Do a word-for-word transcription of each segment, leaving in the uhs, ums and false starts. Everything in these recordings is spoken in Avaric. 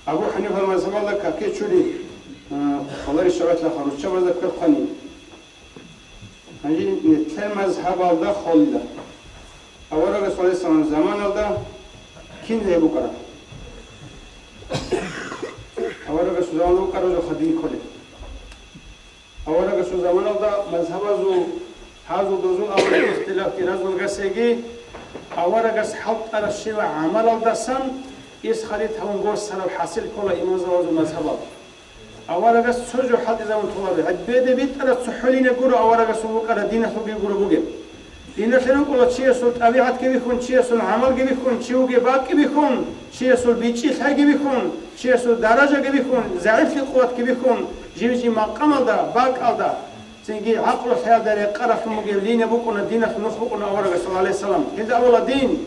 Абу Ханифа мазгьабалда каке чури, а, хвалари шагьатлаха руччабазда кверхъани. Гьанже нилъер мазгьабалда холила. Аварагас гӀалайгьиссалам заманалда кин гьеб букӀараб? Аварагасул заманалда букӀараб жо хадин кколеб. Аварагасул заманалда мазгьабазул гьазул-дозул аварагасул ихтилафги разулгасеги, аварагас хӀалтӀараб щивав гӀамалалдасан исхарит гьавун горсараб хӀасил ккола имамзабазул мазгьабал. Аварагас цо жо хӀалтӀизабун толаро, гьеб бетӀерав цохӀолине гуро аварагасул букӀараб диналъулги гуро бугеб. Диналъе рукӀула чиясул тӀабигӀатги бихьун, чиясул гӀамалги бихьун, чи вугеб бакӀги бихьун, чиясул бичӀчӀи-лъайги бихьун, чиясул даражаги бихьун, загӀиплъи-къуватги бихьун, жив-жив макъамалда, бакӀалда, цинги гӀакълу-хиялда рекъаралъун бугеб линия букӀуна, диналъул нух букӀуна аварагасул, гӀалайгьиссалам. Гьелда абула дин,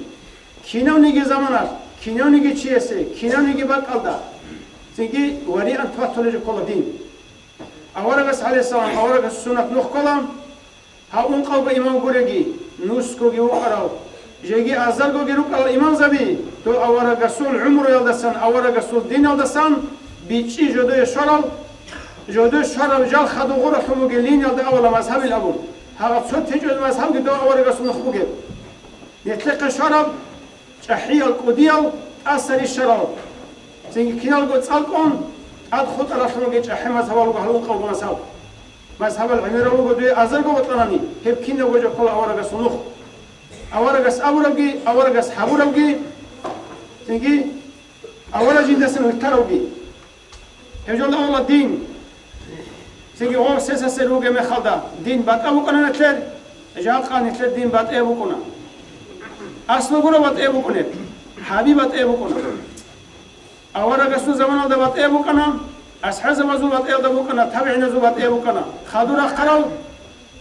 кинавниги заманалъ, кинавниги чиясе, кинавниги бакӀалда, цинги вариант батулеб жо ккола дин. Аварагас, гӀалайгьиссалам, аварагас суннат нух ккола, гьав ункъавго имам гуреги, нусгоги вукӀарав, жеги азаргоги рукӀарал имамзаби, дов аварагасул гӀумруялдасан, аварагасул диналдасан бичӀчӀи жодое щварал, жодое щварав жал хадув гъуралъун бугел линиялда абула мазгьабил абун, гьагъаб цо течӀояб мазгьабги дов аварагасул нух бугеб. Нилъехъе щвараб чӀахӀиял, кӀудиял, тӀаса рищарал, цинги киналго цӀалкӀун, тӀад хутӀаралъунги чӀахӀи мазгьабал руго гьал ункъавго мазгьаб. Мазгьабал гӀемерал руго дуе азарго бокьанани, гьеб кинабго жо ккола аварагасул нух. Аварагас абурабги, аварагас гьабурабги, цинги авараг жиндасан гьуртаравги. Гьеб жолда абула дин. Цинги гъов сесасел ругеб мехалда дин батӀа букӀана нилъер, жакъа нилъер дин батӀияб букӀуна. Аслу гуро батӀияб букӀунеб, гьаби батӀияб букӀуна. Аварагасул заманалда батӀияб букӀана, асхӀабзабазул батӀиялда букӀана, табигӀиназул батӀияб букӀана, хадур рахъарал,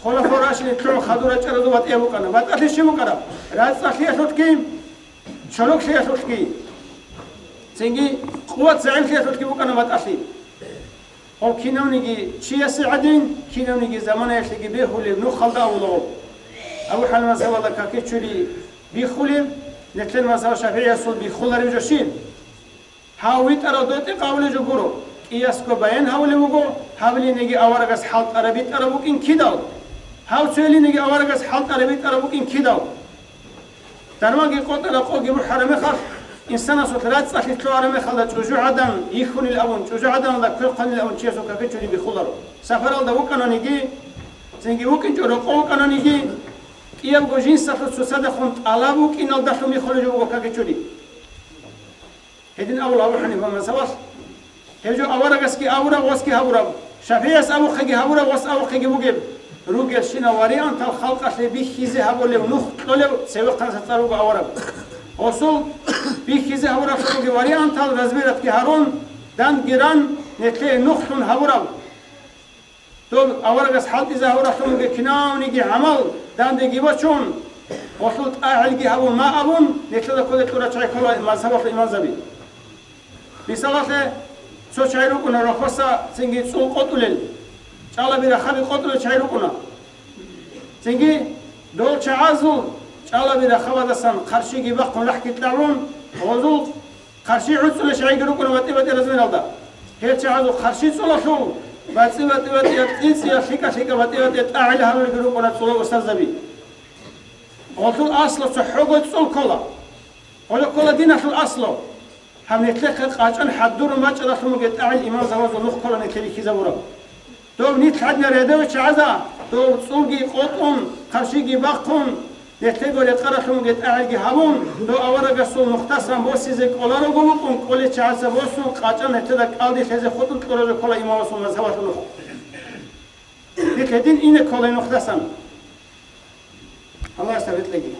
хулафа рашидин лъугӀун хадур рачӀаразул батӀияб букӀана. БатӀалъи щиб букӀараб? РацӀцӀалъиялъулъги, чороклъиялъулъги, цинги къуват-загӀиплъиялъулъги букӀана батӀалъи. Гьеб кинавниги чиясе гӀадин, кинавниги заманаялъеги бегьулеб нухалда абула гьеб. Абу Ханифа мазгьабалда какичури биххулеб, нилъер мазгьаб ШафигӀиясул биххулареб жо щиб? Гьав витӀарав дотӀи къавле жо гуро, кӀиясго баян гьавулев вуго, гьабилинеги аварагас хӀалтӀараб-битӀараб букӀин кидал? Гьав цоялинеги аварагас хӀалтӀараб-битӀараб букӀин кидал? Дарманги къотӀараб къоги бухӀараб мехалъ, инсанасулъ рацӀцӀалъи лъугӀараб мехалда чӀужугӀадан йихьунил абун, чӀужугӀаданалда квер хъванил абун чиясул какичури биххуларо. Сапаралда вукӀананиги, цинги вукӀинчӀо рокъов вукӀананиги, кӀиябго жинсалъул цоцадехун тӀалаб букӀиналдалъун биххулеб жо буго какичури. Гьедин абула Абу Ханифа мазгьабалъ, гьеб жо аварагасги абураб, гъосги гьабураб, ШафигӀияс абухъеги гьабураб, гъос абухъеги бугеб, ругелщинал вариантал халкъалъе бихьизе гьабулев нух кьолев цевехъанаса цӀар руго авараг. Гъосул бихьизе гьабуралъул ругел вариантал разбиратги гьарун, дандги ран, нилъее нухлъун гьабураб. Доб аварагас хӀалтӀизе гьавуралъунги кинавниги гӀамал дандеги бачун, гъолъул тӀагӀелги гьабун ма абун, нилъеда кколел кьурачагӀи ккола мазгьабалъул имамзаби. Мисалалъе, цо чагӀи рукӀуна рохоса цинги цӀул къотӀулел, чӀалаби рахаби къотӀулел чагӀи рукӀуна. Цинги дол чагӀазул чӀалаби рахабадасан хъарщиги бахъун рахӀги кьагӀун, гъозул хъарщи гӀуцӀулел чагӀиги рукӀуна батӀи-батӀи размералда. Гьел чагӀазул хъарщи цӀулалъул, батӀи-батӀи-батӀияб, цӀи-цӀияб, лъикӀа-лъикӀаб, батӀи-батӀияб тӀагӀел гьарулелги рукӀуна цӀулал устарзаби. Гъолъул аслу цохӀого цӀул ккола. Гъолъул ккола диналъул аслу. Гьаб нилъехъе къачӀан хӀадурун бачӀаралъун бугеб тӀагӀел имамзабазул нух ккола нилъее бихьизабураб. Доб нилъ гьадинал рядовый чагӀазда, доб цӀулги къотӀун, хъарщиги бахъун, нилъего рекъаралъун бугеб тӀагӀелги гьабун, доб аварагасул нухдасан босизе кӀоларого букӀун, кӀолел чагӀаца босун, къачӀан нилъеда кӀалдилъизе хутӀун кьураб жо ккола имамасул мазгьабалъул нух. Нилъ гьедин ине ккола нухдасан. Аллагьас тавфикъ кьеги.